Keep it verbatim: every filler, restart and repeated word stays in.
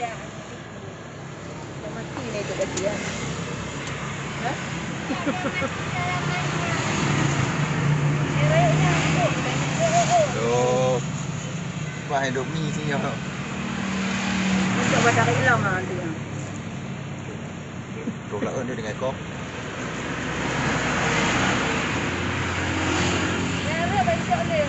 Dah mati ni tu kaki, ya. Hah? Aduh. Wah, hidup ni sini, ya. Untuk baca Islam lah tu, ya. Tuh lah, dia dengan kau. Ya, dia bagi kau ni.